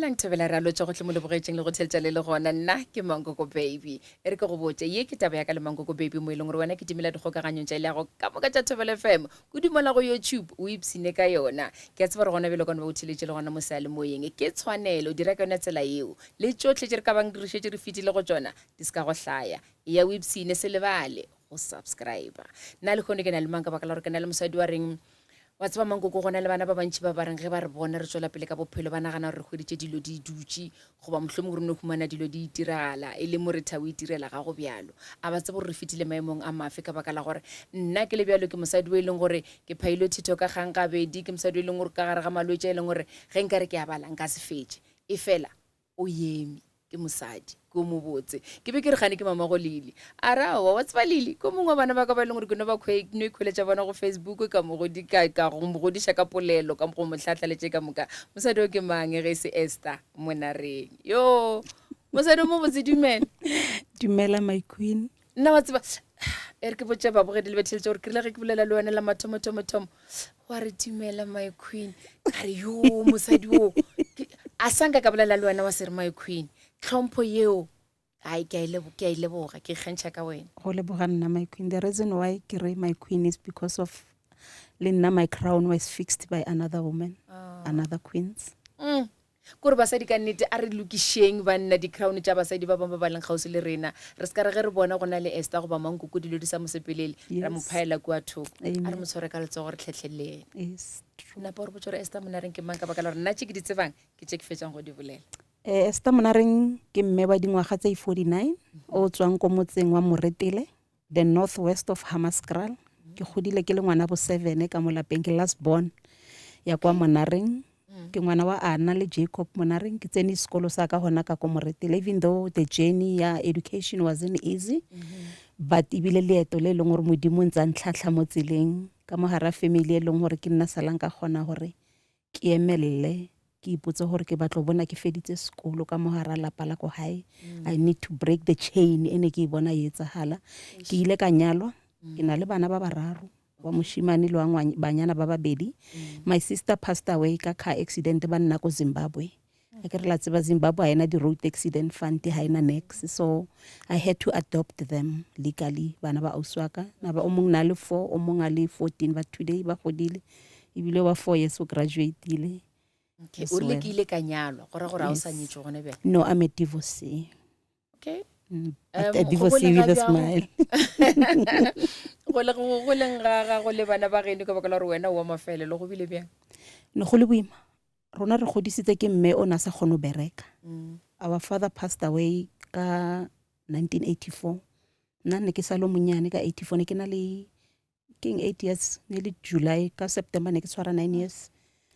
Dumelang Thobela re a lotša gohle mo le bogetšeng le go theletša le le gona. Nna ke Mankoko Baby. E re ke go botše, ye ke taba ya ka le Mankoko Baby mo e leng gore wena ke timela dikgokaganyong tša leago ka moka tša Thobela FM kudu mola go YouTube o ipshine ka yona. Ke a tseba gore gona bjale o ka no ba o theletše le gona mo seyalemoyeng. Ke tshwanelo, dira ka yona tsela yeo. Le tšohle tše re ka bang di re šetše re fetile go tšona di se ka go hlaya. Eya o ipshine, se lebale go subscriber. Nna lehono ke na le mang ka baka la gore ke na le mosadi wa reng Wa tseba Mankoko, go na le bana ba bantši ba ba reng ge ba re bona re tšwela pele ka bophelo ba nagana gore re hweditše dilo di dutše goba mohlomongwe re no humana dilo di itiragala e le mo re thabo itirela. Ga go bjalo. A ba tsebe gore re fetile maemong a mafe ka baka la gore nna ke le bjalo ke mosadi o e leng gore ke phailwe thitho ka kgang gabedi, ke mosadi o e leng gore ka gare ga malwetši a e leng gore ge nka re ke a bala nka se fetše. Efela O eme. Ke mosadi. Ke o mobotse. Ke be ke re gane ke mamago Lily. A re, Aowa, wa tseba Lily, ke o mongwe wa bana ba ka ba e leng gore ke no ba khwe, ke no ikhweletša bona go Facebook, ka mo godi, ka, ka go mo godiša ka polelo, ka go mo hlahla le tše ka moka. Mosadi o ke mang ge e se Esther Monareng? Yoo, mosadi o mobotse, dumela. Dumela, my queen. Nna wa tseba, e re ke botše babogedi le batheeletši gore ke rile ge ke bolela le wena la mathomothomo-thomo, wa re dumela my queen. Ka re yo mosadi o, a sa nka ka bolela le wena wa se re my queen. Tlhompho yeo, ai ke a e ke a e leboga, ke ikgantšha ka wena. Go leboga nna my queen. The reason why ke re my queen is because of le nna my crown was fixed by another woman, oh. another queens. Kore basadi ka nnete a re lokišeng banna di-crown tša basadi ba bangwe ba ba leng kgauswi le rena. Re se ka re ge re bona go na le Esther goba Mankoko dilo di sa mo sepelele, ra mo phaela kua thoko. A re mo tshware ka letsogo re tlhetlhe le yena. Napa o re botše gore Esther Monareng ke mang ka baka la gore nna tše ke di tsebang ke tše ke fetšang go di bolela. Esther Monareng ke mme wa dingwaga tse 49 o tswang ko motseng wa Moretele, the north west of Hammanskraal. Ke godile ke le ngwana bo 7 ka mo lapeng, ke last born ya kwa Monareng. Ke ngwana wa Anna le Jacob Monareng. Ke tsene sekolo sa ka gona ka ko Moretele, even though the journey ya education wasn't easy, but ebile leeto le e leng gore Modimo o ntse a ntlhatlha mo tseleng ka mo gara family e leng gore ke nna salang ka kgona gore ke emelele ke ipotse gore ke batlo bona ke feditse sekolo ka mo gara lapa la ko gae. I need to break the chain e ne ke e bona e etsagala. Ke ile ka nyalwa, ke na le bana ba bararo, wa mošemane le wa banyana ba babedi. My sister passed away ka car accident ba nna ko Zimbabwe. A ke re la tseba Zimbabwe ha ena di-road accident fund, ha ena niks, so I had to adopt them legally bana ba ausi wa ka. Na ba o mongwe na le 4, o mongwe a le 14, but today ba godile ebile wa 4 years o graduatile. Okay, o rile ke ile ka nyalwa, go ra gore ga o sa nyetšwe gone bjale? No, I'm a divorcee. Okay. But a divorcee with a smile. Go le go go leng ga gago le bana ba geno ka baka la gore wena o wa mafelelo, go bile bjang? Ne go le boima. Rona re godisitse ke mme o na sa kgone go bereka. Our father passed away ka 1984. Nna ne ke sa le monyane ka 84, ne ke na le keng 8 years, ne le July, ka September ne ke tshwara 9 years.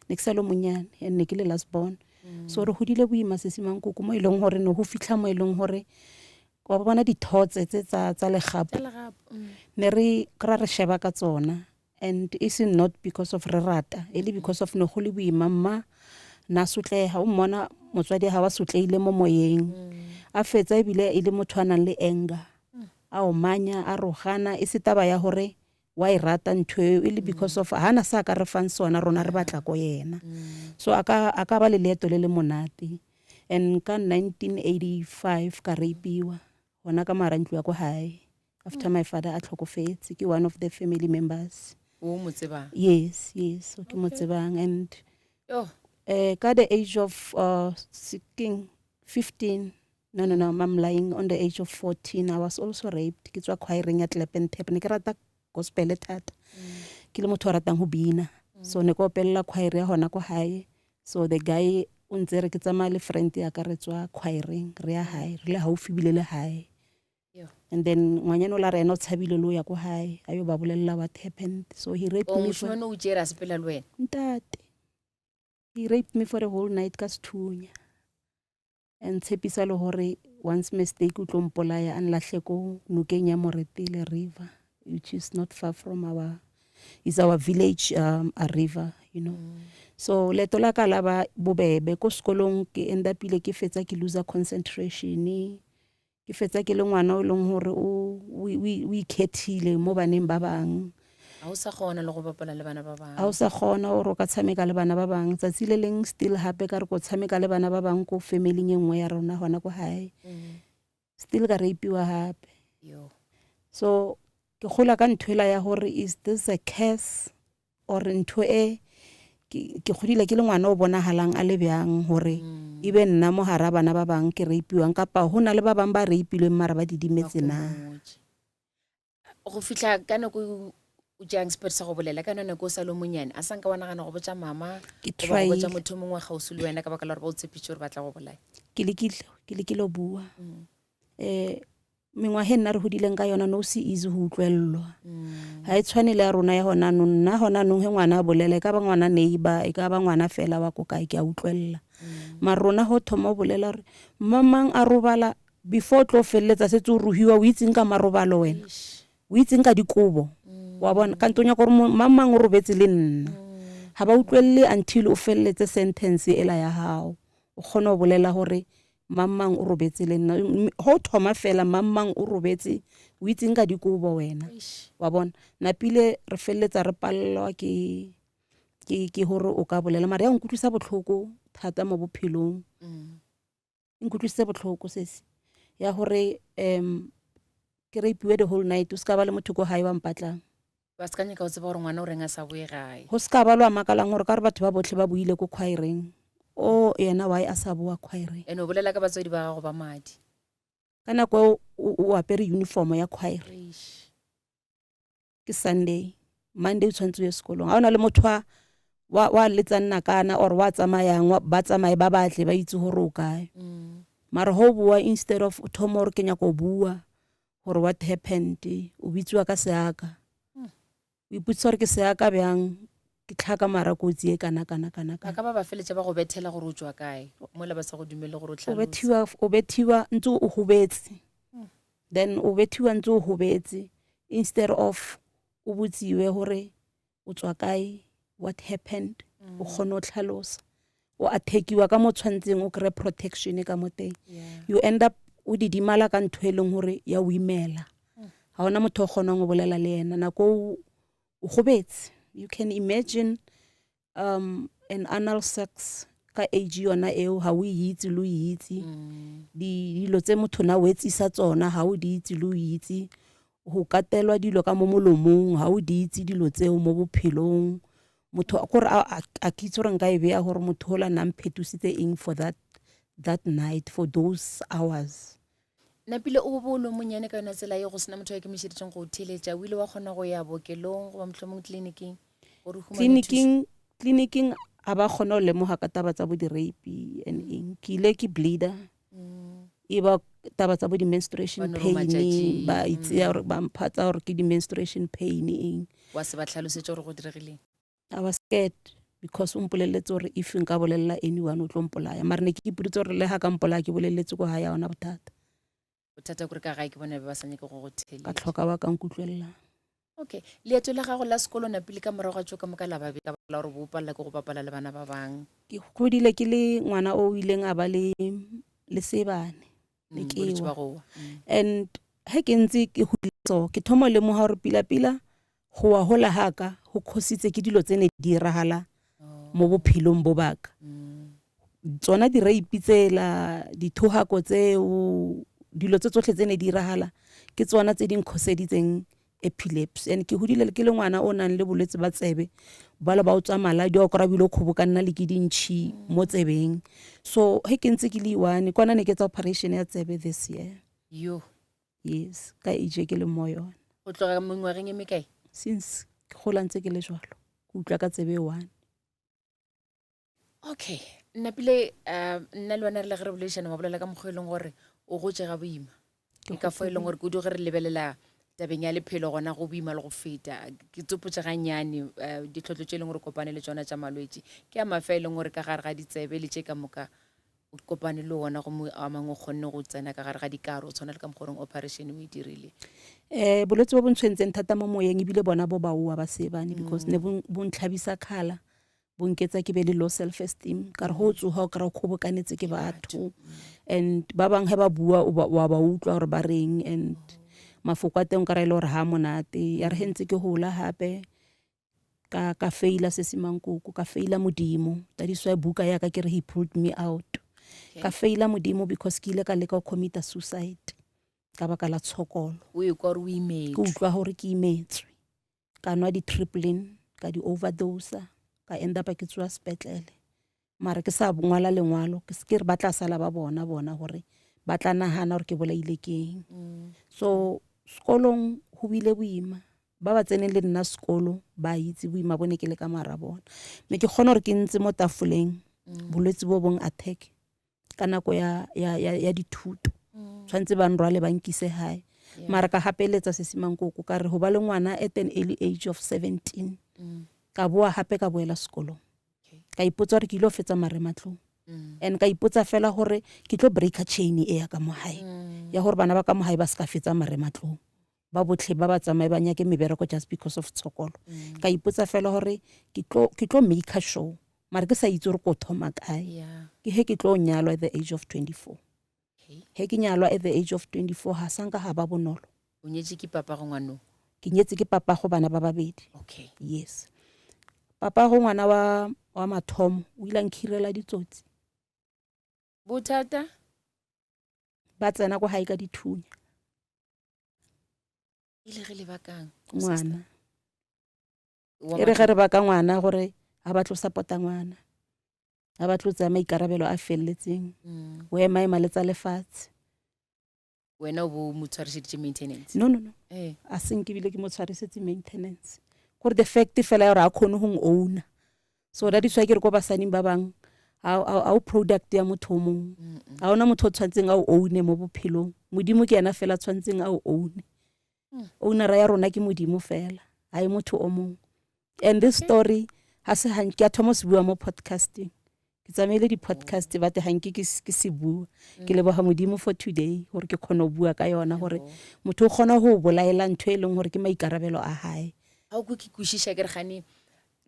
Ne ke sa le monyane and ne ke le last born. So re godile boima sesi Mankoko mo e leng gore ne go fitlha mo e leng gore wa bona dithotse tse tsa legapo. Ne re kry-a re sheba ka tsona and e se not because of re rata, e le because of ne go le boima. Mma na sotlega, o mmona motswadi ga wa sotleile mo moyeng, a fetsa ebile e le motho a nang le anger, a omanya, a rogana, e se taba ya gore wa e rata ntho eo, e le because of ha na sa ka re fang sona, rona re batla ko yena. So a ka ba le leeto le le monate. And ka 1985 ka rapiwa gona ka mara ntlo ya ko gae after my father a tlhokofetse ke one of the family members. O mo tsebang? Yes, yes, o ke mo tsebang. And ka the age of 15, no, no, no, I'm lying, on the age of 14 I was also raped. Ke tswa choireng ya Clap and Tap, ne ke rata gospel thata, ke le motho a ratang go bina, so ne ke opelela choir ya gona ko gae. So the guy o ntse re ke tsamaya le friend ya ka re tswa choireng re ya gae, re le gaufi bile le gae. And then ngwanyana o la re ena o tshabile le o ya ko gae a yo ba bolelela what happened. So he raped me. Mošemane o tšere a sepela le wena? Ntate, he raped me for a whole night ka sethunya. And tshepisa le gore once mistake o tlo mpolaya a nlahle ko nokeng ya Moretele River, which is not far from our, is our village, a river, you know. So leeto la ka la ba bobebe ko sekolong, ke end upile ke fetsa ke loser concentration, ke fetsa ke le ngwana o leng gore o ikhethile mo baneng ba bang. Ga o sa kgona le go bapala le bana ba bangwe. Ga o sa kgona gore o ka tshameka le bana ba bangwe. Tsatsi le leng still gape ka re ko tshameka le bana ba bangwe ko familing e nngwe ya rona gona ko gae. Still ka rapiwa gape. Yo. So ke gola ka ntho ela ya gore is this a curse or ntho e ke godile ke le ngwana o bonagalang a le bjang gore e be nna mo gara bana ba bangwe ke rapiwang kapa go na le ba bangwe ba rapilweng mara ba didimetse na. Go fihla ka nako o tšeang sephetho sa go bolela ka yona nako o sa le monyane a sa nka wa nagana go botša mama Ke goba go botša tryile. motho o mongwe wa kgauswi le wena ka baka la gore ba o tshepiše gore ba tla go bolaya? Ke lekile, ke lekile go bua. Um mengwaga e nna re godileng ka yona no se easy go utlwelelwa. Ga e tshwane le ya rona ya gona anong. Nna gona anong ge ngwana a bolela e ka ba ngwana neighbor, e ka ba ngwana fela wa ko kae ke a utlwelela. Mara rona ge o thoma o bolela gore mamang a robala before o tlo feleletsa setse o rohiwa o itseng ka marobalo wena o itseng ka dikobo wa bona kante o nyaka gore mang mang o robetse le nna ga ba utlwelele until o feleletse sentence ela ya gago o kgone go bolela gore mang mang o robetse le nna go thoma fela mang mang o robetse o itseng ka dikobo wena wa bona napile re feleletsa re palelwa ke ke ke gore o ka bolela mara ya nkutlwisa botlhoko thata mo bophelong e nkutlwisitse botlhoko sesi ya gore um ke rapiwe the whole night o se ka ba le motho ko gae wa mpatlang. Ba se ka nyaka go tseba gore ngwana o reng a sa boe gae. Go se ka ba lo a makalang gore ka gore batho ba botlhe ba boile ko choireng o yena why a sa boa choireng. And o bolela ka batswadi ba gago ba madi. Ka nako eo o apere uniform ya choir. Eish. Ke Sunday, Monday o tshwanetse o ye sekolong. Ga o na le motho wa wa wa letsang nakana or wa tsamayang ba tsamaye ba batle ba itse gore o kae. Mara ho bua instead of o thoma gore ke nyaka go bua gore what happened o bitsiwa ka seaka. O ipotsisa gore ke seaka bjang ke tlhaka mara kotsi e kana kana kana Ba ka ba ba feletša ba go bethela gore o tšwa kae mola ba sa go dumele gore o O tlhalose. bethiwa o bethiwa ntse o gobetse. Then o bethiwa ntse o gobetse instead of o botsiwe gore o tswa kae what happened o kgone go tlhalosa o attackiwa ka mo tshwanetseng o kry protection ka mo teng you end up o didimala ka ntho e leng gore ya o imela ga ona motho o kgonang go bolela le ena nako o gobetse you can imagine um an anal sex ka age yona eo ga o e itse le o e itse dilo tse motho na o etsisa tsona ga o di itse le o itse go katelwa dilo ka mo molomong ga o di itse dilo tseo mo bophelong motho gore a ke itse gore nka e beya gore motho ola nna mphetositse eng for that that night for those hours. Napile o bo o le monyane ka yona tsela ye go sena motho a ikemišeditšeng go o theeletša, o ile wa kgona go ya bookelong goba mohlomong tleliniking gore o humane thušo? Tleliniking, tleliniking a ba kgona go lemoga ka taba tsa bo di-rape and eng. Ke ile ke bleeder, e ba taba tsa bo di-menstruation Ba no re o pain, matšatšing, ba itseya gore ba mpha tsa gore ke di-menstruation pain eng. Wa se ba hlalosetše gore go diregileng? I was scared because o mpoleletse gore if nka bolelela anyone o tlo mpolaya mare ne ke ipoditse gore le ga ka mpolaya ke boleletse ko gae a ona bothata. Bothata kore ka gae ke bona be ba sa nyake go go Ka theeletša. tlhoka wa ka nkutlwelelang. Okay, leeto la gago la sekolo napile ka morago ga tšo ka moka la ba ka baka la gore bo o palela ke go bapala le bana ba bang? Ke godile ke le ngwana o ileng a ba le le seebane le Bolwetši kewa. ba go wa. And ge ke ntse ke godile so ke thoma go lemoga gore pila-pila go wa gola ga ka go khositse ke dilo tse ne di diragala mo bophelong bo baka. Tsona di-rape tsela, dithogako tseo, dilo tse tsotlhe tse ne di diragala ke tsona tse di nkhoseditseng epilepsy. And ke godile ke le ngwana o nang le bolwetse ba tsebe bale ba o tswa maladi o kry-a bile o kgobokanna le ke dintšhi mo tsebeng. So ge ke ntse ke le one kwana ne ke etsa operation ya tsebe this year. Yo. Yes, ka age e ke leng mo yona. Go tloga mengwageng e mekae? Since ke gola ntse ke le jwalo, ke utlwa ka tsebe e one. Okay, Napile, nna le wena re le ge re boledišana wa bolela ka mokgwa e leng gore o gotše ga boima. Ke ka fo e leng gore kudu ge re lebelela tabeng ya lephelo gona go boima le go feta. Ke tsopotše gannyane ditlhotlo tše e leng gore kopane le tšona tša malwetši. Ke a mafe a e leng gore ka gare ga ditsebe le tše ka moka o kopane le ona gomme a mangwe o kgonne go tsena ka gare ga dikaro, o tshwana le ka mokgwa o reng operation o e dirile. Bolwetse bo bo ntshwentseng thata mo moyeng ebile bona bo baowa ba seebane because ne bo ntlhabisa kgala, bo nketsa ke be le low self esteem ka re go tsoga o kry-a o kgobokanetse ke batho and ba bangwe ge ba bua wa ba utlwa gore ba reng and mafoko a teng o kry-a e le gore ga a monate. Ya re ge ntse ke gola gape Ka ka faila Sesi Mankoko, ka faila Modimo. That is why buka ya ka ke re he pulled me out. Ka faila Modimo because ke ile ka leka go commita suicide ka baka la tshokolo. O ikwa gore o imetswe. Ke utlwa gore ke imetswe. Ka nwa di-triplin, ka di overdose, ka end up ke tsoa sepetlele. Mara ke sa ngwala lengwalo, ke ke re ba tla sala ba bona bona gore ba tla nagana gore ke bolaile keng. So sekolong go bile boima. Ba ba tseneng le nna sekolo ba itse boima bo ne ke le ka mara bona. Mme ke kgona gore ke ntse mo tafoleng bolwetse bo bong attack ka nako ya, ya, ya, ya dithuto. Tshwanetse ba nrwale ba nkise hae. Mara ka gapeletsa Sesi Mankoko ka re go ba le ngwana at an early age of 17. Ka boa gape ka boela sekolong. Ka ipotsa gore ke ile go fetsa marematlou. And ka ipotsa fela gore ke tlo breaker chain e ya ka mo hae. Ya gore bana ba ka mo hae ba se ka fetsa marematlou. Ba botlhe ba ba tsamaye ba nyake mebereko just because of tshokolo. Ka ipotsa fela gore ke tlo ke tlo maker sure mara ke sa itse gore ko thoma kae. Ke he ke tlo nyalwa at the age of 24. He ke nyalwa at the age of 24 ga sanka ga ba bonolo. O nyetse ke papa go ngwano? Ke nyetse ke papa go bana ba babedi. Okay. Yes. Papa go ngwana wa wa mathomo o ile a nkhirela ditsotsi. Bothata? Ba tsena ko gae ka dithunya. E le ge le bakang? Ngwana. E re ge re baka ngwana gore ga ba tlo support-a ngwana. Ga ba tlo tsaya maikarabelo a felletseng. O ema ema le tsa lefatshe. Wena o bo mo tshwariseditse maintenance? No, no, no. A seng ke bile ke mo tshwarisetse maintenance. Gore the fact fela ya gore a kgone go owner. So that is why ke re ko basading ba bang a o product ya motho o mongwe. Ga ona motho o tshwanetseng a o own mo bophelong. Modimo ke ena fela tshwanetseng a o own. Owner ya rona ke Modimo fela, ha e motho o mongwe. And this story ha se hanke ke a thoma se bua mo podcasting. Ke tsamaile di-podcast but hanke ke se bua. Ke leboga Modimo for today gore ke kgone go bua ka yona gore motho o kgona go bolaela ntho e leng gore ke maikarabelo a hae. Ha o kwe ke kwešiša ke re gane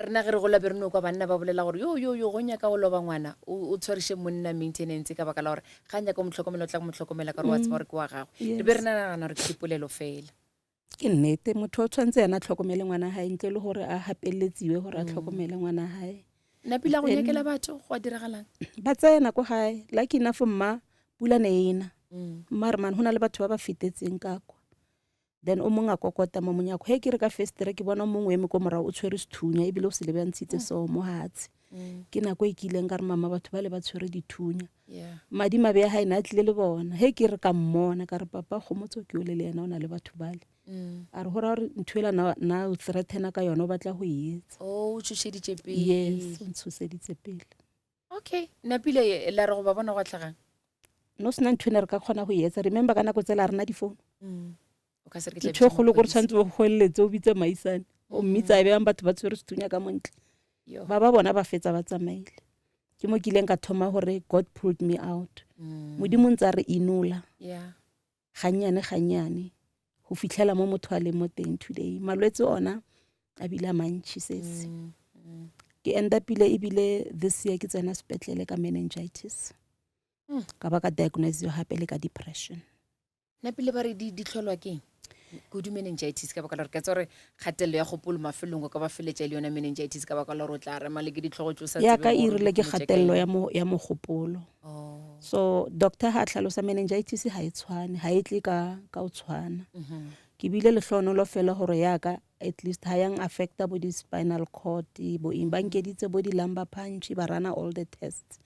rena ge re gola be re no kwa banna ba bolela gore yo yo yo go nyaka go loba ngwana o tshwariše monna maintenance ka baka la gore ga nyaka go mo tlhokomela o tla go mo tlhokomela ka gore wa tseba gore ke wa gagwe. Re be re nagana gore ke dipolelo fela. Ke nnete motho o tshwanetse yena a tlhokomele ngwana hae ntle le gore a gapeletsiwe gore a tlhokomele ngwana hae. Nna pila go nyakela batho go a diragalang? Ba tsena ko gae lucky enough mma pula ne ena. Mma re man go na le batho ba ba fetetseng ka kwa. Then o mongwe a kokota mo monyako. He ke re ka festere ke bona mongwe eme ko morago o tshwere sethunya ebile o se lebantshitse so mo hatshe. Ke nako e kileng ka re mama batho ba le ba tshwere dithunya. Madi mabe a hae ne a tlile le bona. He ke re ka mmona ka re papa Kgomotso ke ole le yena o na le batho bale. A re go raya gore ntho ela na o threatena ka yona o batla go e etsa. Oh, o tshošeditše pele. Yes, o ntshoseditse pele. Okay, napile la re go ba bona go tlhagang. No sena ntho ene re ka kgona go e etsa. Remember ka nako tsela re na difounu. O ka se re ke tla Ntho e bitsa kgolo gore maphodisa. tshwanetse o goeletse o bitse maisane. O mmitsa e bang batho ba tshwere sethunya ka montle. Ba ba bona ba fetsa ba tsamaile. Ke mo ke ileng ka thoma gore God pulled me out. Modimo ntse a re inola. Gannyane gannyane go fitlhela mo motho a leng mo teng today. Malwetse ona a bile a mantši sesi. Ke end up-ile ebile this year ke tsena sepetlele ka meningitis. Ka ba ka diagnose gape le ka depression. Napile ba re di tlholwa keng? Kudu meningitis ka baka la gore ke tsa gore kgatelelo ya kgopolo mafelong o ka ba feletša e le yona meningitis ka baka la gore o tla rema le ke ditlhogo tse o sa Ya ka tsebeng e gore rile di ke khomotša ka kgatelelo eng. ya mo ya mogopolo. Oh. So doctor ha tlhalosa meningitis ha e tshwane, ha e tle ka ka o tshwana. Ke bile lehlohonolo fela gore ya ka at least ha yang affecta bo di spinal cord bo eng ba nkeditse bo di lumbar punch ba rana all the tests.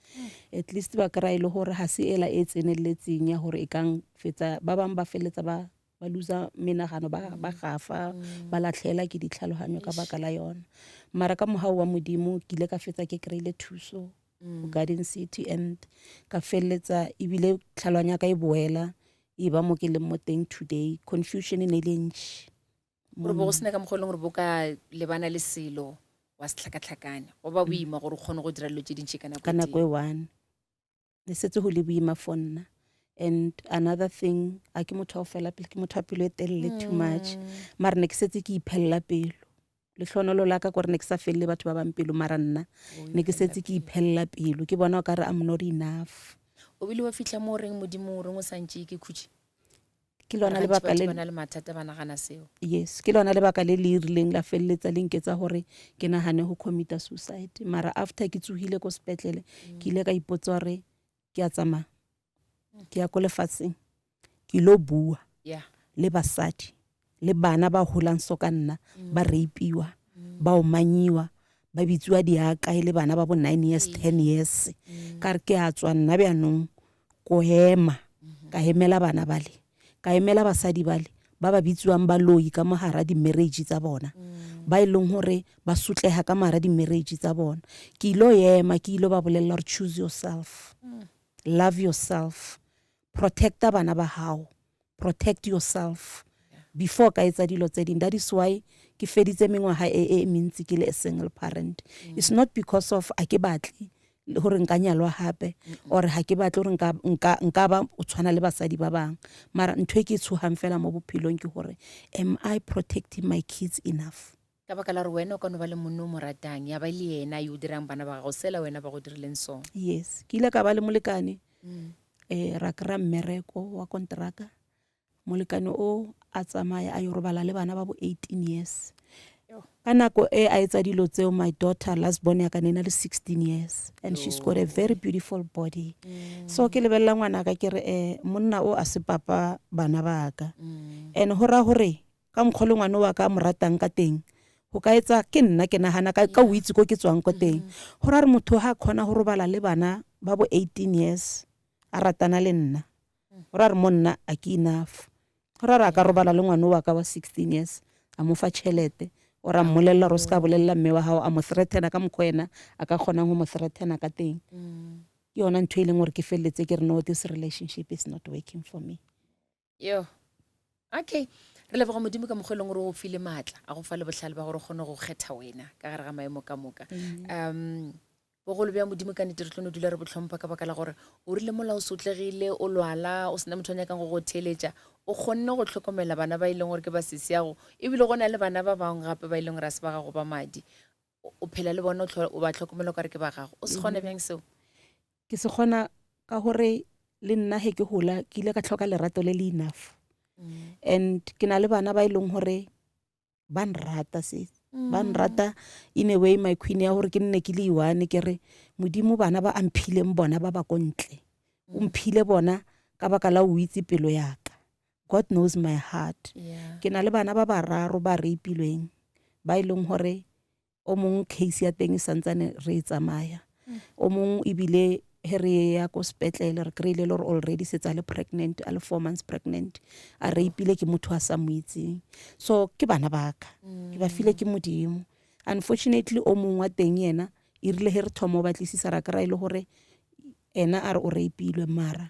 At least ba kry-a e le gore ha se ela e tseneletseng ya gore e kang fetsa ba bang ba feletsa ba ba losa menagano ba ba gafa ba latlhela ke ditlhaloganyo ka baka la yona. Mara ka mohau wa Modimo ke ile ka fetsa ke kry-ile thuso go Garden City and ka feleletsa ebile tlhaloganyo ya ka e boela e ba mo ke leng mo teng today. Confusion e ne e le ntši. Gore bo go sena ka mokgwa e leng gore bo ka lebana le selo wa se tlhakatlhakane go ba boima gore o kgone go dira dilo tse dintši ka nako ka nako e one. Ne setse go le boima for nna. And another thing, a ke motho wa go fela pelo, ke motho wa pelo e telele too much. Mara ne ke setse ke iphelela pelo. Lehlohonolo la ka kore ne ke sa felle batho ba bang pelo, mara nna ne ke setse ke iphelela pelo. Ke bona o ka re I'm not enough. O bile wa fihla mo o reng Modimo o reng o sa ntšee ke khutše? Ke lona lebaka le ba na le mathata ba nagana seo. Yes, ke lona lebaka le le rileng la feleletsa le nketsa gore ke nagane go commita suicide. Mara after ke tsogile ko sepetlele, ke ile ka ipotsa gore ke a tsamaya, ke ya ko lefatsheng, ke lo bua le basadi le bana ba holang so ka nna, ba rapiwa, ba omanyiwa, ba bitsiwa diaka e le bana ba bo 9 years, 10 years. Ka re ke a tswa nna bjanong ko ema, ka emela bana bale, ka emela basadi bale ba ba bitsiwang baloi ka mogara di-marriage tsa bona, ba e leng gore ba sotlega ka mogara di-marriage tsa bona. Ke ilo ema, ke ilo ba bolelela gore choose yourself, love yourself, protecta bana ba gago, protect yourself before ka etsa dilo tse dingwe. That is why ke feditse mengwaga e e mentsi ke le a single parent. It's not because of a ke batle gore nka nyalwa gape or ga ke batle gore nka ba o tshwana le basadi ba bangwe, mara ntho e ke e tshogang fela mo bophelong ke gore am I protecting my kids enough? Ka baka la gore wena o ka no ba le monna o mo ratang, ya ba le yena yo o dirang bana ba gago sela wena ba go dirileng sona. Yes, ke ile ka ba le molekane, ra kry-a mmereko wa konteraka. Molekane o a tsamaya a yo robala le bana ba bo 18 years. Ka nako e a etsa dilo tseo, my daughter last born ya ka ne e na le 16 years and she's got a very beautiful body. So ke lebelela ngwana ka ke re, monna o a se papa bana ba ka. And go ra gore ka mokgwa le ngwana wa ka a mo ratang ka teng, go ka etsa ke nna ke nagana ka o itse ko ke tswang ko teng. Go ra re motho ha kgona go robala le bana ba bo 18 years a ratana le nna, go ra re mo nna a ke enough. Go ra re a ka robala le ngwana wa ka wa 16 years, a mo fa tšhelete or a mmolelela gore o se ka bolelela mme wa gago, a mo threatena ka mokgwa ena a ka kgonang go mo threatena ka teng. Ke yona ntho e leng gore ke feleletse ke re no, this relationship is not working for me. Yo, okay, re leboga Modimo ka mokgwa e leng gore o file maatla a go fa le botlhale ba gore o kgone go kgetha wena ka gare ga maemo ka moka. Bogolo bja Modimo ka nnete re tlo no dula re bo hlompha ka baka la gore o rile mola o sotlegile, o lwala, o sena motho a nyakang go go theeletša, o kgonne go hlokomela bana ba e leng gore ke ba sesiago, ebile go na le bana ba bangwe gape ba e leng gore a se ba gago ba madi, o phela le bona, o ba hlokomela o ka re ke ba gago. O se kgona bjang seo? Ke se kgona ka gore le nna he ke gola ke ile ka tlhoka lerato le le enough, and ke na le bana ba e leng gore ba nrata se ba nrata in a way, my queen, ya gore ke nne ke le one ke re Modimo bana ba a mphileng bona ba ba ko ntle, o mphile bona ka baka la o itse pelo ya ka. God knows my heart. Ke na le bana ba bararo ba rapeilweng, ba e leng gore o mongwe case ya teng e santsane re e tsamaya, o mongwe ebile he re ya ko sepetlele re kry-ile le gore already setse a le pregnant, a le 4 months pregnant, a rapeile ke motho a sa mo itseng. So ke bana ba ka, ke ba file ke Modimo. Unfortunately o mongwe wa teng yena e rile he re thoma o batlisisa ra kry-a e le gore ena a re o rapeilwe, mara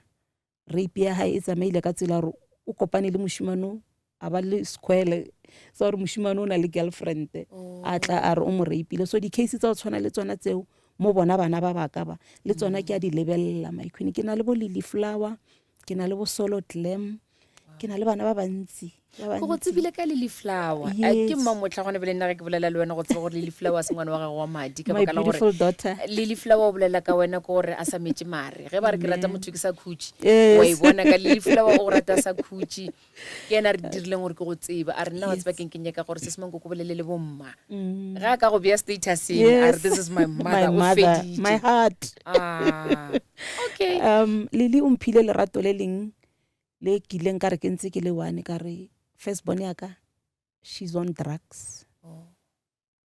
rape ya hae e tsamaile ka tsela gore o kopane le moshimane, a ba le sekhwele sa gore moshimane o na le girlfriend, a tla a re o mo rapeile. So di-case tsa go tshwana le tsona tseo mo bona bana ba baka ba le tsona ke a di lebelela, my queen. Ke na le bo Lily Flower, ke na le bo Solo Glam, ke na le bana ba bantsi. Go go tsebile ka Lily Flower. Ke mmamotlha gone bele nna ge ke bolela le wena go tseba gore Lily Flower se ngwana wa gago wa madi, ka baka la gore Lily Flower o bolela ka wena ke gore a sa metse mare ge ba re ke rata motho ke sa khutše, wa e bona ka Lily Flower o rata sa khutše. Ke ena re dirileng gore ke go tseba, a re nna wa tseba keng, ke nyaka gore se se manko ko bolele le bomma ga a ka go bea statuseng a re this is my mother, o feditše my heart. Okay. Lily o mphile lerato le leng le kileng ka re ke ntse ke le one, ka re first born ya ka, she's on drugs.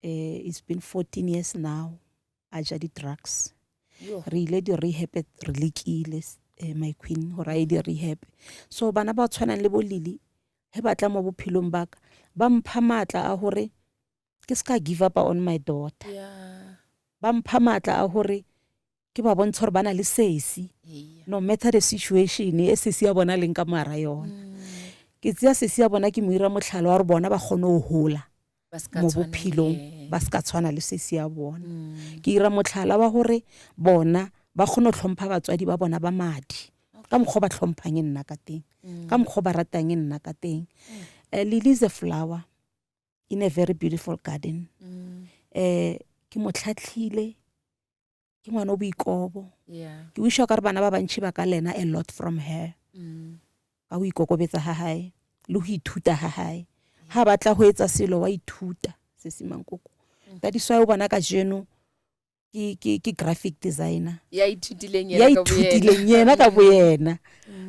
It's been 14 years now a ja di-drugs. Re ile di-rehab, re lekile, my queen, gore a ye di-rehab. So bana ba tshwanang le bo Lily he ba tla mo bophelong ba ka, ba mpha maatla a gore ke se ka give up on my daughter. Ba mpha maatla a gore ke ba bontsha gore ba na le sesi, no matter the situation e sesi ya bona leng ka mara yona. Ke tseya sesi ya bona ke mo ira motlhalo wa gore bona ba kgone go hola mo bophelong, ba se ka tshwana le sesi ya bona. Ke ira motlhala wa gore bona ba kgone go tlhompha batswadi ba bona ba madi ka mokgwa ba tlhomphang e nna ka teng, ka mokgwa ba ratang e nna ka teng. Lily is a flower in a very beautiful garden. Ke mo tlhatlhile, ke ngwana o boikobo. Ke wisha ka re bana ba bantši ba ka learna a lot from her. Ka go ikokobetsa ga gae le go ithuta ga gae. Ga batla go etsa selo wa ithuta sesi Mankoko. That is why o bona kajeno ke ke ke graphic designer. Ya ithutileng ya ithutileng yena ka boyena.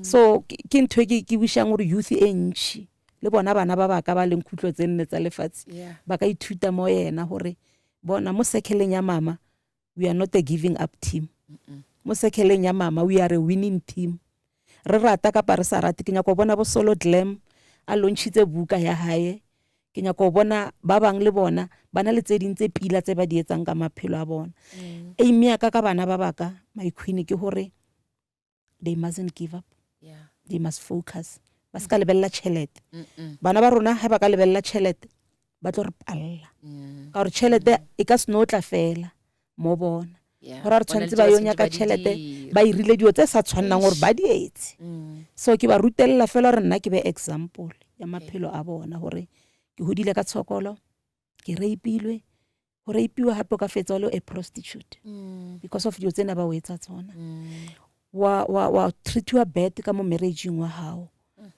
So ke ntho e ke ke wishang gore youth e ntši le bona bana ba baka ba leng khutlo tse nne tsa lefatshe ba ka ithuta mo yena gore bona mo circle-eng ya mama we are not a giving up team. Mo circle-eng ya mama we are a winning team. Re rata kapa re sa rate, ke nyaka go bona bo Solo Glam a launchitse buka ya hae. Ke nyaka go bona ba bang le bona ba na le tse ding tse pila tse ba di etsang ka maphelo a bona. Aim ya ka ka bana ba baka my queen ke gore they mustn't give up. They must focus. Ba se ka lebelela tšhelete. Bana ba rona ha ba ka lebelela tšhelete ba tlo re palla. Ka gore tšhelete e ka se no tla fela mo bona. Gore re tshwanetse ba yo nyaka tšhelete ba irile dilo tse sa tshwannang gore ba di etse. So ke ba rutelela fela gore nna ke be example ya maphelo a bona gore ke hodile ka tshokolo, ke rapeilwe, go rapiwa gape o ka fetsa o le a prostitute because of dilo tsena ba o etsa tsona. Wa wa wa treatiwa bad ka mo marriage-ing wa gago.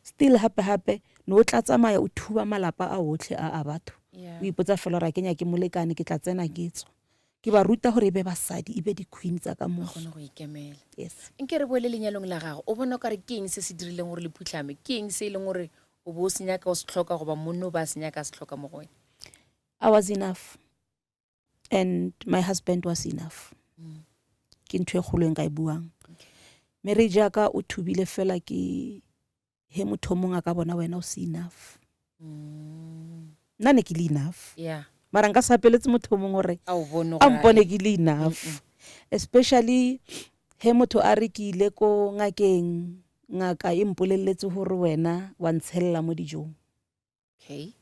Still gape gape ne o tla tsamaya o thuba malapa a otlhe a a batho. O ipotsa fela gore a ke nyake molekane ke tla tsena ke tswa. Ke ba ruta gore e be basadi, e be di-queen tsa ka moso. Kgone go ikemela. Yes. Nke re boele lenyalong la gago, o bona o kare ke eng se se dirileng gore le phutlhame? Ke eng se e leng gore o bo o se nyaka o se tlhoka goba monna o ba se nyaka a se tlhoka mo go wena? I was enough and my husband was enough. Ke ntho e kgolo e nka e buang. Marriage ya ka o thubile fela ke he motho o mongwe a ka bona wena o se enough. Nna ne ke le enough. Mara nka se apeletse motho o mongwe gore A a mpone ke le enough. Especially he motho a re ke ile ko ngakeng, ngaka e mpoleletse gore wena wa ntshella mo dijong. Okay.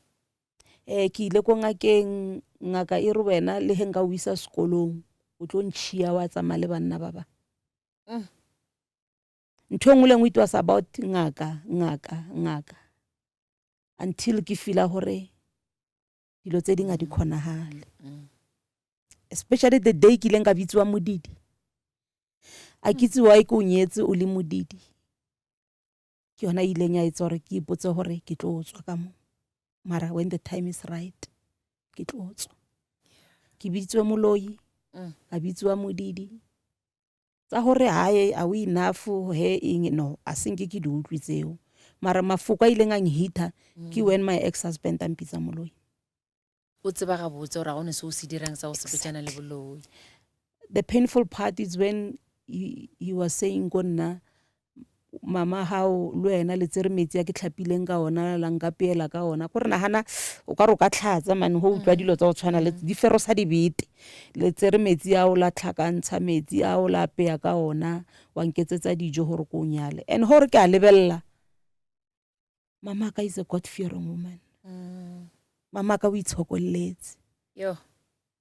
Ke ile ko ngakeng, ngaka e re wena le he nka o isa sekolong, o tlo ntšhia wa tsamaya le banna ba bang. Ntho e nngwe le nngwe it was about ngaka, ngaka, ngaka. Until ke feela gore dilo tse dingwe ga di kgonagale. Especially the day ke ileng ka bitsiwa modidi. A ke itse why ke o nyetse o le modidi. Ke yona e ileng ya etsa gore ke ipotse gore ke tlo tswa ka mo. Mara when the time is right, ke tlo tswa. Ke bitsiwa moloi, ka bitsiwa modidi. Tsa gore hae a o enough he eng no, a se nke ke di utlwe tseo. Mara mafoko a ileng a nhitha ke when my ex-husband a mpitsa moloi. O tseba gabotse gore ga o ne se o se dirang sa go sepetšana le boloi. The painful part is when he was saying ko nna, mama hao le wena le tsere metsi a ke tlhapileng ka ona la nkapeela ka ona. Ko re nagana o ka re o ka tlhatsa mane go utlwa dilo tsa go tshwana le di ferosa dibete. Le tsere metsi ao la tlhakantsha metsi ao la apeya ka ona wa nketsetsa dijo gore ko o nyale. And gore ke a lebelela, mama ka is a God fearing woman. Mama ka o itshokolletse. Yo.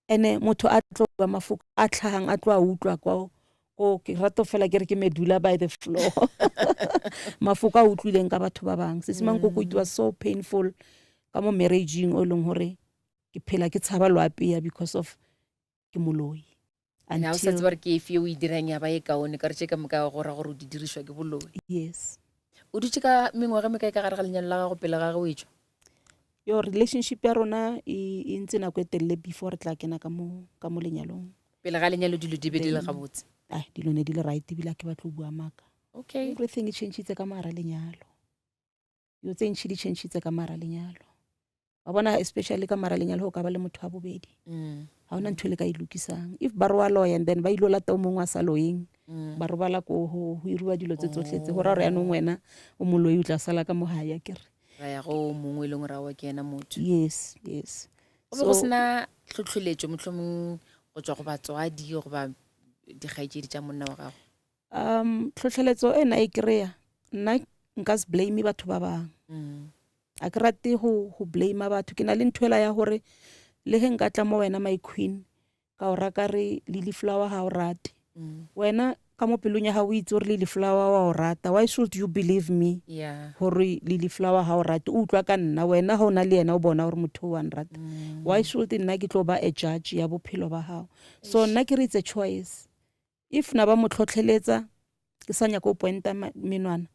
Ene motho a tlo bua mafoko a tlhagang a tlo a utlwa kwa ko ke rata fela ke re ke medula by the floor. Mafoko a utlwileng ka batho ba bang. Sesi Mankoko, it was so painful ka mo marriage-ing o leng gore ke phela ke tshaba lo apeya because of ke moloi. And ha o sa tseba gore ke efe o e dirang ya ba e kaone ka re tše ka moka go ra gore o di dirišwa ke boloi. Yes. O dutše ka mengwaga e mekae ka gare ga lenyalo la gago pele ga ge o etšwa? Yo, relationship ya rona e ntse nako e telele before re tla kena ka mo lenyalong. Pele ga lenyalo dilo di be di le gabotse? Ai, dilo ne di le right ebile ha ke batle go bua maaka. Okay. Everything e changitse ka mogare lenyalo. Dilo tse ntšhi di changitse ka mogare lenyalo. Wa bona especially ka mogare lenyalo go ka ba le motho wa bobedi. Ha hona ntho e le ka e lokisang. If ba re wa loya and then ba ilo lata o mongwe a sa loyeng, ba robala ko go iriwa dilo tse tsotlhe tse, go raya gore yaanong wena o moloi o tla sala ka mo gae akere. Ra ya go mongwe e leng gore aowa ke ena motho. Yes, yes. Go be go sena tlhotlholetšo mohlomong go tswa go batswadi goba dikgaetšedi tša monna wa gago? Tlhotlheletso e nna e kry-a, nna nka se blame batho ba bangwe. A ke rate go blame batho. Ke na le ntho ela ya gore le ge nka tla mo wena my queen, ka o raka re lily flower ga o rate. Wena ka mo pelong ya gago o itse gore lily flower wa o rata. Why should you believe me gore lily flower ga o rate? O utlwa ka nna, wena ga o na le yena o bona gore motho o wa nrata. Why should nna ke tlo ba a judge ya bophelo ba gago? So nna ke re it's a choice. If na ba mo tlhotlheletsa, Ke sa nyaka go pointa menwana.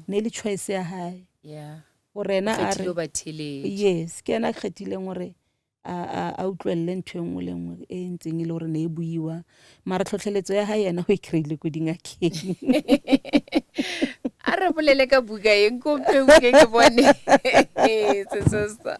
Ne e le choice ya hae. Gore ena a re yes, ke ena a kgethileng gore a utlwelele ntho e nngwe le nngwe e ntseng e le gore ne e buiwa. Mara tlhotlheletso ya hae yena o e kry-ile ko dingakeng. A re bolele ka buka e nkompe buka ke bone sesesa.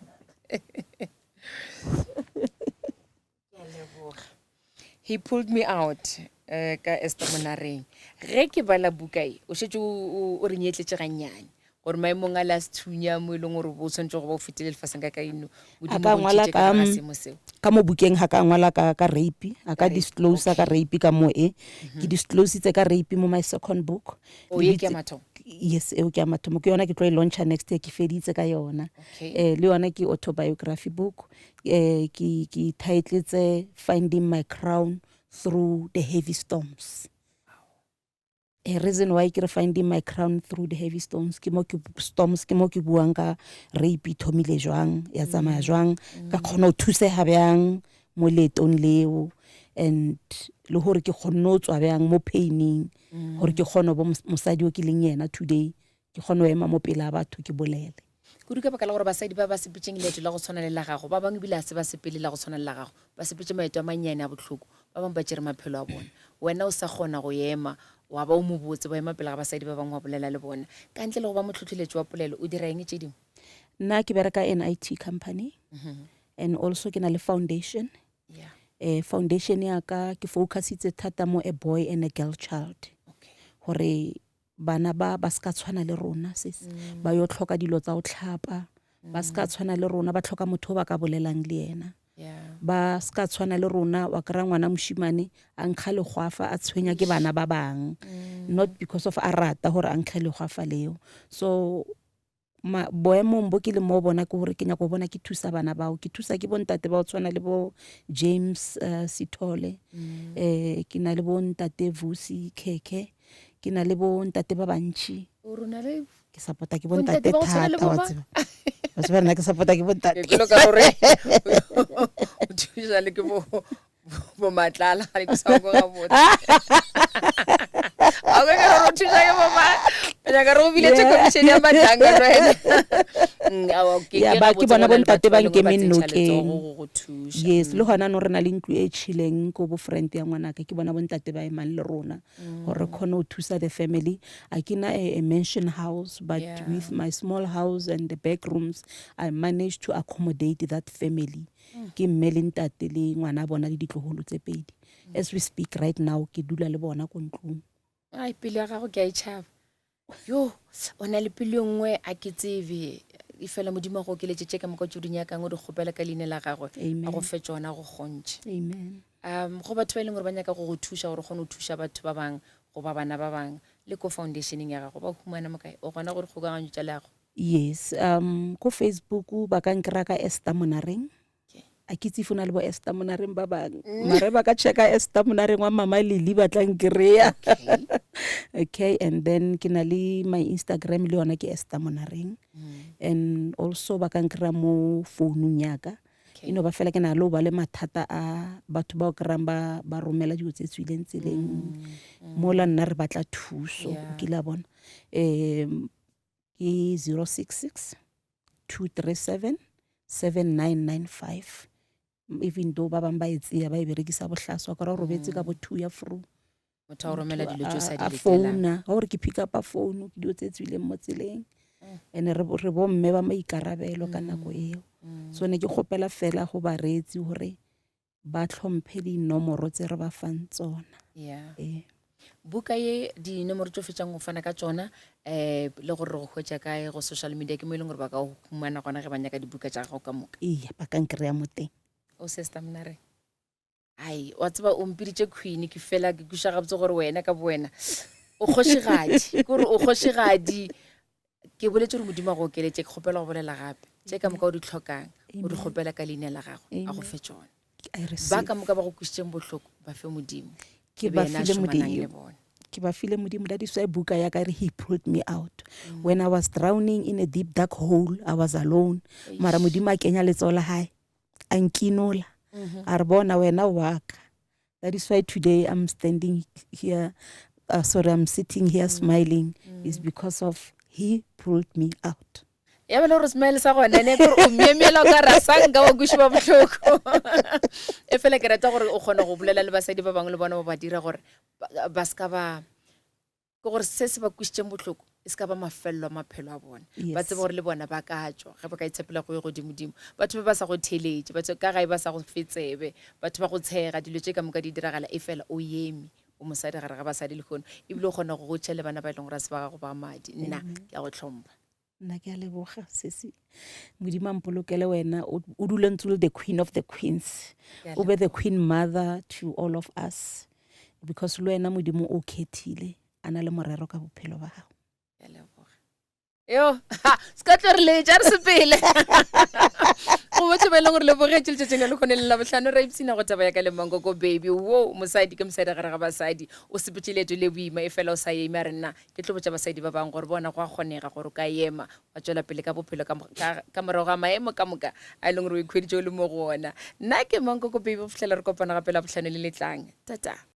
He pulled me out eh, ka Esther Monareng. Ge ke bala buka e, o šetše o re nyetletše gannyane gore maemong a le a sethunya mo e leng gore o tshwanetse go ba o fetile lefaseng ka kaino. A ka ngwala ka seemo seo. Ka mo bukeng ga ka ngwala ka ka rape, a ka disclose ka rape ka mo e. Ke disclositse ka rape mo my second book. O ye ke ya mathomo? Yes, eo ke ya mathomo. Ke yona ke tlo e launcha next year, ke feditse ka yona. Eh, le yona ke autobiography book. Eh, ke ke titletse Finding My Crown Through the Heavy Storms. A reason why ke re Finding My Crown Through the Heavy Storms ke mo ke storms ke mo ke buang ka rape e thomile jwang, ya tsamaya jwang, ka kgona ho thusega bjang mo leetong leo, and le gore ke kgonne ho tswa bjang mo paining, gore ke kgone ho ba mosadi o ke leng yena today, ke kgone ho ema mo pela batho ke bolele. Kudu ka baka la gore basadi ba ba sepetšeng leeto la go tshwana le la gago, ba bangwe ebile ga se ba sepele la go tshwana le la gago, ba sepetše maeto a mannyane a bohloko, ba bangwe ba tšere maphelo a bona. Wena o sa kgona go ema, wa ba o mobotse, wa ema pele ga basadi ba bangwe wa bolela le bona. Ka ntle le go ba mohlohleletši wa polelo, o dira eng tše dingwe? Nna ke bereka in IT company and also ke na le foundation. Yeah. Foundation ya ka ke focusitse thata mo a boy and a girl child. Okay. Gore bana ba ba ska tshwana le rona sis mm. ba yo tlhoka dilo tsa go tlhapa mm. ba ska tshwana le rona ba tlhoka motho ba ka bolelang le yena yeah. ba ska tshwana le rona wa kry-a ngwana moshimane a nkga legwafa a tshwenya ke bana ba bang mm. not because of a rata gore a nkge legwafa leo so Ma, boemong bo ke leng mo bona ke gore ke nyaka go bona ke thusa bana bao ke thusa ke bontate ba go tshwana le bo James uh, Sithole mm. eh ke na le bontate Vusi Khekhe ke na le bontate ba bantši ke support-a ke bontate thata wa tseba wa tseba nna ke support-a ke bontate ke loka gore o thusa le ke bo bo matlala ga ke sa go gabotse a ka ke re thusa ke bo ma nyaka re go biletse commission ya matlanga le wena mm, ya ba ke bona bontate ba nkemeng nokeng yes le gona no re na le ntlo e tšhileng ko bo friend ya ngwanaka ke bona bontate ba emang le rona gore re kgone go thusa the family a ke na a, a mansion house but yeah. with my small house and the back rooms i managed to accommodate that family Ke mme le ntate le ngwana bona le ditlogolo tse pedi. As we speak right now ke dula le bona ko ntlong. Ai pelo ya gago ke a e tšhaba. Yo, o na le pelo e nngwe a ke tsebe. E fela Modimo a go okeletše tše ka moka tše o di nyakang o di kgopela ka leina la gagwe. A go fe tšona go kgontšhe. Amen. Um go batho ba e leng gore ba nyaka go go thuša gore o kgone go thuša batho ba bang goba bana ba bang le ko foundationeng ya gago ba humana mo kae? O gona go dikgokaganyo tša leago? Yes, um ko Facebook ba ka nkry-a ka Esther Monareng. A ke itse if o na le bo Esther Monareng ba bangwe. Mm. Mare ba ka checka Esther Monareng wa Mama Lily ba tla nkry-a. Okay. Okay, and then ke na le my Instagram le yona ke Esther Monareng. Mm. And also ba ka nkry-a mo founung ya ka. Okay. E no ba fela ke na le go ba le mathata a batho ba o kry-ang ba ba romela dilo tse tswileng tseleng. Mm. Mola nna re batla thuso, o Yeah. kile a bona. Um ke 066 237 7995 even though ba bangwe ba e tseya ba e berekisa bohlaswa ka ra o robetse ka bo two ya fru motho a o romela dilo tse o sa di a letelang founa ga gore ke pick up a phone ke dilo tse tswileng mo tseleng Mm. and re bo- re bomme ba maikarabelo ka nako eo so ne ke kgopela fela go bareetsi gore ba tlhomphe dinomoro tse re ba fang tsona yeah ee buka ye dinomoro tse o fetšang go fana ka tsona um le gore re go hwetša kae go social media ke mo e leng gore ba ka go humana gona ge ba nyaka dibuka tša gago ka moka eya ba ka nkry-a mo teng o sister mnare ai wa tseba o mpiditše queen ke fela ke kweša gabotse gore wena ka bo wena o kgošigadi kore o kgošigadi ke boletse gore modimo a go okeletše ke kgopela go bolela gape tše ka moka o di tlhokang o di kgopela ka leina la gagwe a go fe tsona ba ka moka ba go kwisitseng bohloko ba fe modimo ke ba file modimo ke ba file modimo that is why buka ya ka re he pulled me out mm. when i was drowning in a deep dark hole i was alone mara modimo a kenya letsoho la hae a nkinola mm-hmm. a re bona wena wa ka that is why today i'm standing here. sorry, I'm sitting here smiling is because of he pulled me out. Ya bele gore smile sa gona ne gore o myemyela o ka ra sanka wa kwešiwa bohloko. E fela ke rata gore o kgona go bolela le basadi ba bangwe le bona ba ba dira gore ba se ka ba, ke gore se se ba kwišitšeng bohloko e se ka ba mafelelo a maphelo a bona. Ba tsebe gore le bona ba ka tšwa ge ba ka itshepela go ye godimodimo. Batho ba ba sa go theeletše, batho ka gae ba sa go fe tsebe, batho ba go tshega, dilo tše ka moka di diragala, e fela o eme o mosadi gare ga basadi lehono, ebile o kgona go gotšha le bana ba e leng gore a se ba gago ba madi. Nna ke a go hlompha. Nna ke a leboga sesi, Modimo a mpolokele wena, o dule ntse o le the queen of the queens, o be the queen mother to all of us, because le wena Modimo o khethile a na le morero ka bophelo ba gago. Ke a leboga. Yo, se ka tlo re letša re sepele. Go botse ba e leng gore lebogetše letšatšing la lekgone le Labohlano ra ipshina go taba ya ka le Mankoko Baby. Wo mosadi ke mosadi gare ga basadi, o sepetše leeto le boima e fela o sa eme a re nna Ke tlo botša basadi ba bangwe gore bona go a kgonega gore o ka ema wa tšwela pele ka bophelo ka, ka, ka morago ga maemo ka moka a e leng gore o ikhweditše o le mo go ona. Nna ke Mankoko Baby go fihlela re kopana gape Labohlano le le tlang. Tata.